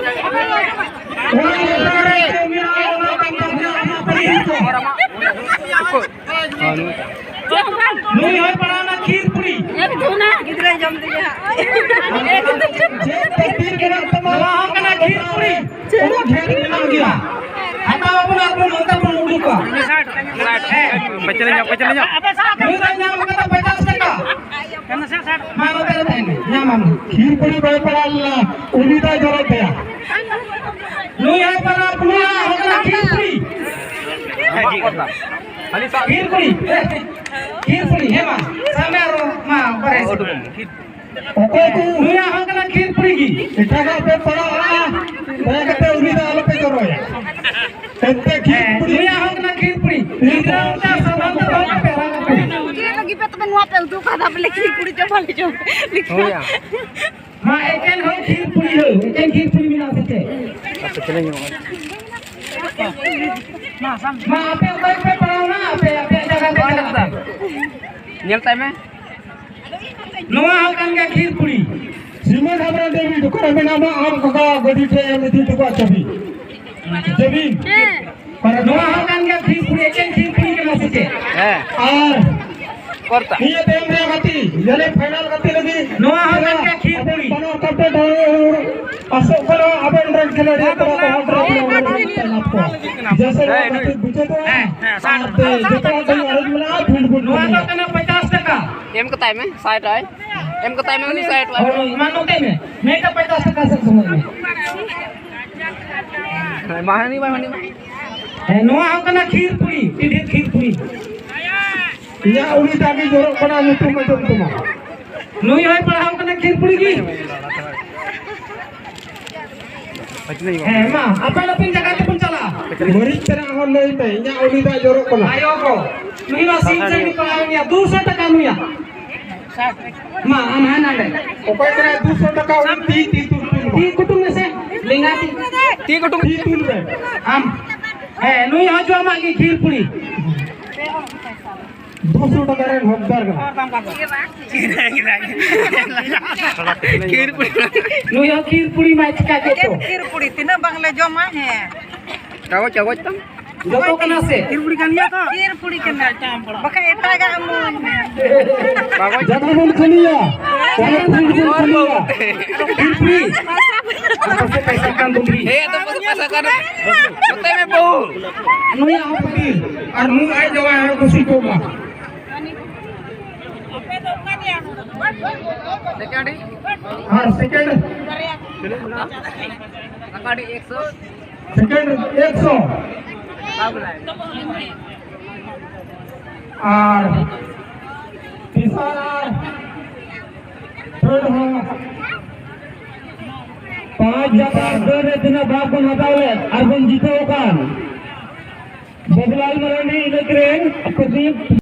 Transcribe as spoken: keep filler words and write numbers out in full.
ᱚᱱᱟ ᱞᱮᱠᱟ ᱨᱮ ᱢᱮᱱᱟᱜᱼᱟ, ᱚᱱᱟ ᱠᱟᱱ ᱛᱟᱵᱚᱱᱟ ᱟᱵᱚ ᱯᱟᱹᱦᱤᱞ ᱠᱚ᱾ ᱱᱩᱭ ᱦᱚᱸᱭ ᱯᱟᱲᱟᱣᱱᱟ ᱠᱷᱤᱨ ᱯᱩᱲᱤ᱾ ᱜᱤᱫᱽᱨᱟᱹᱭ ᱡᱚᱢ ᱛᱤᱧᱟ ᱦᱟᱸᱜ᱾ ᱡᱮ ᱛᱟᱹᱯᱤᱨ ᱢᱮᱱᱟᱜ ᱛᱟᱢᱟ, ᱱᱚᱣᱟ ᱦᱚᱸ ᱠᱟᱱᱟ ᱠᱷᱤᱨ ᱯᱩᱲᱤ᱾ ᱚᱱᱟ ᱰᱷᱮᱨ ᱢᱮᱱᱟᱜ ᱜᱮᱭᱟ᱾ ᱦᱟᱛᱟᱣ ᱟᱵᱚᱱ ᱟᱨ ᱵᱚᱱ ᱱᱚᱛᱮ ᱵᱚᱱ ᱩᱰᱩᱠᱟ᱾ ᱯᱟᱪᱟᱥ ᱧᱚᱜ, ᱯᱟᱪᱟᱥ ᱧᱚᱜ᱾ ᱱᱩᱭ ᱫᱚᱭ ᱧᱟᱢ ᱠᱟᱫᱟ ᱯᱚᱧᱪᱟᱥ ᱴᱟᱠᱟ᱾ ᱢᱟ ᱱᱚᱛᱮ ᱨᱮ ᱛᱟᱦᱮᱱ ᱢᱮ, ᱧᱟᱢᱟᱢ᱾ ᱠᱷᱤᱨ ᱯᱩᱲᱤ ᱵᱟᱭ ᱯᱟᱲᱟᱣ ᱞᱮᱱᱟ, ᱩᱱᱤ ᱫᱚᱭ ᱡᱚᱨᱚᱜ ᱛᱟᱭᱟ᱾ ᱱᱩᱭ ᱦᱚᱸᱭ ᱯᱟᱲᱟᱣ, ᱱᱩᱭ ᱦᱚᱸ ᱠᱟᱱᱟ ᱠᱷᱤᱨ ᱯᱩᱲᱤ᱾ ᱠᱷᱤᱨ ᱯᱩᱲᱤ, ᱠᱷᱤᱨ ᱯᱩᱲᱤ, ᱦᱮᱸ ᱢᱟ, ᱥᱟᱵ ᱢᱮ ᱟᱨᱚ, ᱢᱟ, ᱵᱟᱨᱦᱮ ᱥᱮᱫ᱾ ᱚᱠᱚᱭ ᱠᱚ ᱱᱩᱭᱟᱜ ᱦᱚᱸ ᱠᱟᱱᱟ ᱠᱷᱤᱨ ᱯᱩᱲᱤ ᱜᱮ᱾ ᱮᱴᱟᱜᱟᱜ ᱯᱮ ᱯᱟᱲᱟᱜᱼᱟ, ᱫᱟᱭᱟ ᱠᱟᱛᱮ ᱩᱱᱤ ᱫᱚ ᱟᱞᱚ ᱯᱮ ᱡᱚᱨᱚᱭᱟ᱾ ᱮᱱᱛᱮ ᱠᱷᱤᱨ ᱦᱮᱸ, ᱯᱩᱲᱤ ᱱᱩᱭᱟᱜ ᱦᱚᱸ ᱠᱟᱱᱟ ᱠᱷᱤᱨ ᱯᱩᱲᱤ᱾ ᱜᱤᱫᱽᱨᱟᱹ ᱚᱱᱠᱟ ᱥᱟᱵᱚᱱ ᱛᱮ ᱵᱟᱝ ᱯᱮ ᱯᱮᱲᱟ ᱠᱚ᱾ ᱪᱮᱫ ᱞᱟᱹᱜᱤᱫ ᱯᱮ ᱛᱚᱵᱮ ᱱᱚᱣᱟ ᱯᱮ ᱩᱛᱩ ᱠᱟᱫᱟ? ᱵᱚᱞᱮ ᱠᱷᱤᱨ ᱯᱩᱲᱤ ᱪᱚ ᱵᱟᱞᱮ ᱡᱚᱢ ᱞᱮᱠᱷᱟᱱ᱾ ᱦᱳᱭ᱾ ᱢᱟ ᱮᱠᱮᱱ ᱦᱚᱸ ᱠᱷᱤᱨ ᱯᱩᱲᱤ ᱦᱚᱸ, ᱮᱠᱮᱱ ᱠᱷᱤᱨ ᱯᱩᱲᱤ ᱢᱮᱱᱟᱜᱼᱟ ᱥᱮ ᱪᱮᱫ? ᱟᱪᱪᱷᱟ, ᱪᱮᱞᱮᱧ ᱧᱚᱜ᱾ ᱢᱟ ᱟᱯᱮ ᱚᱠᱚᱭ ᱯᱮ ᱯᱟᱲᱟᱣᱱᱟ? ᱟᱯᱮ, ᱟᱯᱮᱭᱟᱜ ᱡᱟᱭᱜᱟ ᱯᱮ ᱪᱟᱞᱟᱜ ᱯᱮ᱾ ᱧᱮᱞ ᱛᱟᱭ ᱢᱮ᱾ ᱱᱚᱣᱟ ᱦᱚᱸ ᱠᱟᱱ ᱜᱮᱭᱟ ᱠᱷᱤᱨ ᱯᱩᱲᱤ᱾ ᱥᱤᱢᱟᱹ ᱦᱟᱵᱲᱟ ᱰᱮᱵᱷᱤᱰ ᱚᱠᱟᱨᱮ ᱢᱮᱱᱟᱢᱟ? ᱟᱢ ᱠᱟᱠᱟ ᱜᱟᱹᱰᱤ ᱴᱷᱮᱡ ᱮᱢ ᱤᱫᱤ ᱦᱚᱴᱚ ᱠᱟᱜ ᱪᱟᱹᱵᱤ᱾ ᱡᱟᱹᱵᱤᱱ᱾ ᱦᱮᱸ᱾ ᱱᱚᱣᱟ ᱦᱚᱸ ᱠᱟᱱ ᱜᱮᱭᱟ ᱠᱷᱤᱨ ᱯᱩᱲᱤ, ᱮᱠᱮᱱ ᱠᱷᱤᱨ ᱯᱩᱲᱤ ᱠᱟᱱᱟ ᱥᱮ ᱪᱮᱫ? ᱦᱮᱸ᱾ ᱟᱨ ᱠᱚᱨᱛᱟ᱾ ᱱᱤᱭᱟᱹ ᱛᱟᱭᱚᱢ ᱨᱮᱭᱟᱜ ᱜᱟᱛᱮ, ᱡᱟᱹᱱᱤᱡ ᱯᱷᱟᱭᱱᱟᱞ ᱜᱟᱛᱮ ᱞᱟᱹᱜᱤᱫ ᱱᱚᱣᱟ ᱦᱚᱸ ᱠᱟᱱ ᱜᱮᱭᱟ ᱠᱷᱤᱨ ᱯᱩᱲᱤ᱾ ᱵᱟᱱᱟᱨ ᱠᱟᱯᱴᱮᱱ ᱦᱚᱸ ᱟᱥᱚᱜ ᱠᱟᱱᱟ ᱟᱵᱮᱱ ᱨᱮᱱ ᱠᱷᱤᱞᱟᱲᱤ ᱠᱚᱲᱟ ᱠᱚ ᱦᱚᱸ ᱰᱨᱟᱯ ᱞᱟᱹᱜᱤᱫ ᱛᱮ ᱱᱟᱯ ᱠᱚ᱾ ᱡᱮᱥᱮ ᱱᱚᱣᱟ ᱜᱟᱛᱮ ᱵᱩᱡᱷᱟᱹᱣ ᱫᱚ ᱦᱮᱸ, ᱦᱮᱸ, ᱟᱨ ᱡᱚᱛᱚ ᱦᱚᱲ ᱴᱷᱮᱱ ᱟᱨᱚᱡ ᱢᱮᱱᱟᱜᱼᱟ, ᱯᱷᱤᱞᱰ ᱵᱩᱴ ᱱᱚᱣᱟ ᱫᱚ ᱠᱟᱱᱟ ᱯᱚᱧᱪᱟᱥ ᱴᱟᱠᱟ᱾ ᱮᱢ ᱠᱟᱛᱟᱭ ᱢᱮ, ᱥᱟᱭ ᱴᱟᱠᱟᱭ᱾ ᱮᱢ ᱠᱟᱛᱟᱭ ᱢᱮ ᱩᱱᱤ ᱥᱟᱭ ᱴᱟᱠᱟ᱾ ᱦᱳᱭ, ᱢᱟ ᱱᱚᱛᱮ ᱢᱮ᱾ ᱢᱤᱫᱴᱟᱝ ᱯᱚᱧᱪᱟᱥ ᱴᱟᱠᱟ ᱥᱮᱫ ᱥᱚᱢᱚᱭ ᱢᱮ᱾ ᱦᱮᱸ, ᱢᱟ ᱦᱟᱹᱱᱤ ᱢᱟ, ᱦᱟᱹᱱᱤ ᱢᱟ᱾ ᱦᱮᱸ, ᱱᱚᱣᱟ ᱦᱚᱸ ᱠᱟᱱᱟ ᱠᱷᱤᱨ ᱯᱩᱲᱤ, ᱴᱤᱰᱤᱨ ᱠᱷᱤᱨ ᱯᱩᱲᱤ᱾ ᱤᱧᱟᱹᱜ ᱩᱱᱤ ᱫᱟᱜᱮ ᱡᱚᱨᱚᱜ ᱠᱟᱱᱟ, ᱧᱩᱛᱩᱢ ᱟᱸᱡᱚᱢ ᱛᱟᱢᱟ᱾ ᱱᱩᱭ ᱦᱚᱸᱭ ᱯᱟᱲᱦᱟᱣ ᱠᱟᱱᱟ ᱠᱷᱤᱨ ᱯᱩᱲᱤ ᱜᱮ᱾ ᱦᱮᱸ, ᱢᱟ, ᱟᱯᱟᱱ ᱟᱹᱯᱤᱱ ᱡᱟᱭᱜᱟ ᱛᱮᱵᱚᱱ ᱪᱟᱞᱟᱜᱼᱟ᱾ ᱢᱟᱹᱨᱤᱪ ᱛᱮᱱᱟᱜ ᱦᱚᱸ ᱞᱟᱹᱭ ᱢᱮ, ᱤᱧᱟᱹᱜ ᱩᱱᱤ ᱫᱟᱜ ᱡᱚᱨᱚᱜ ᱠᱟᱱᱟ᱾ ᱟᱭᱳ ᱠᱚ, ᱱᱩᱭ ᱢᱟ ᱥᱤᱢ ᱥᱟᱺᱰᱤ ᱯᱟᱲᱦᱟᱣ ᱜᱮᱭᱟ, ᱫᱩ ᱥᱚ ᱴᱟᱠᱟ ᱱᱩᱭᱟᱜ᱾ ᱢᱟ, ᱟᱢ ᱦᱟᱱᱟ ᱱᱟᱰᱮ᱾ ᱚᱠᱚᱭ ᱠᱟᱱᱟᱭ ᱫᱩ ᱥᱚ ᱴᱟᱠᱟ? ᱩᱱᱤ ᱛᱤ, ᱛᱤ ᱛᱩᱞ, ᱛᱩᱞ ᱢᱮ᱾ ᱛᱤ ᱠᱩᱴᱩᱢ ᱢᱮᱥᱮ, ᱞᱮᱸᱜᱟ ᱛᱤ᱾ ᱛᱤ ᱠᱩᱴᱩᱢ᱾ ᱛᱤ ᱛᱩᱞ ᱢᱮ᱾ ᱟᱢ᱾ ᱦᱮᱸ, ᱱᱩᱭ ᱦᱚᱸ ᱡᱚᱢᱟᱜ ᱜᱮ ᱠᱷᱤᱨ ᱯᱩᱲᱤ᱾ ᱫᱩᱥᱚ ᱴᱟᱠᱟ ᱨᱮᱱ ᱦᱚᱠᱫᱟᱨ ᱠᱟᱱᱟ᱾ ᱱᱩᱭ ᱦᱚᱸ ᱠᱷᱤᱨ ᱯᱩᱲᱤ ᱢᱟᱭ ᱪᱤᱠᱟ ᱠᱮᱫ ᱪᱚ᱾ ᱠᱷᱤᱨ ᱯᱩᱲᱤ ᱛᱤᱱᱟᱹᱜ ᱵᱟᱝᱞᱮ ᱡᱚᱢᱟ᱾ ᱦᱮᱸ᱾ ᱠᱟᱜᱚᱡᱽ, ᱠᱟᱜᱚᱡᱽ ᱛᱟᱢ᱾ ᱡᱚᱛᱚ ᱠᱟᱱᱟ ᱥᱮ? ᱠᱷᱤᱨ ᱯᱩᱲᱤ ᱠᱟᱱ ᱜᱮᱭᱟ ᱛᱚ? ᱠᱷᱤᱨ ᱯᱩᱲᱤ ᱠᱟᱱᱟ᱾ ᱵᱟᱠᱷᱟᱡ ᱮᱴᱟᱜᱟᱜ ᱮᱢ ᱡᱟᱫᱟ ᱵᱚᱱ ᱠᱷᱟᱹᱞᱤᱭᱟ᱾ ᱚᱱᱟ ᱠᱷᱤᱨ ᱵᱚᱱ ᱠᱷᱟᱹᱞᱤᱭᱟ᱾ ᱠᱷᱤᱨ ᱯᱩᱲᱤ᱾ ᱟᱯᱮ ᱥᱮ ᱯᱟᱭᱥᱟ ᱠᱟᱱ ᱫᱩᱱᱫᱤ᱾ ᱦᱮᱸ, ᱟᱫᱚ ᱯᱟᱭᱥᱟ ᱠᱟᱱ᱾ ᱱᱚᱛᱮ ᱢᱮ ᱵᱟᱹᱦᱩ᱾ ᱱᱩᱭᱟᱜ ᱦᱚᱸ ᱯᱷᱟᱹᱠᱤᱨ ᱟᱨ ᱱᱩᱭ ᱟᱡ ᱡᱟᱶᱟᱭ ᱦᱚᱸ ᱠᱩᱥᱤ ᱠᱚ ᱢᱟ᱾ ᱟᱨ ᱥᱮᱠᱮᱱᱰ, ᱥᱮᱠᱮᱱᱰ ᱮᱠᱥᱚ᱾ ᱟᱨ ᱛᱮᱥᱟᱨ ᱟᱨ ᱛᱷᱟᱨᱰ ᱦᱚᱸ ᱯᱟᱸᱪ ᱦᱟᱡᱟᱨ ᱫᱟᱹᱲ ᱨᱮ ᱛᱤᱱᱟᱹᱜ ᱵᱟᱨ ᱵᱚᱱ ᱦᱟᱛᱟᱣ ᱞᱮᱫ ᱟᱨ ᱵᱚᱱ ᱡᱤᱛᱟᱹᱣ ᱟᱠᱟᱱ ᱵᱟᱵᱩᱞᱟᱞ ᱢᱟᱨᱟᱱᱰᱤ ᱤᱞᱟᱹᱠ ᱨᱮᱱ ᱯᱨᱚᱫᱤᱯ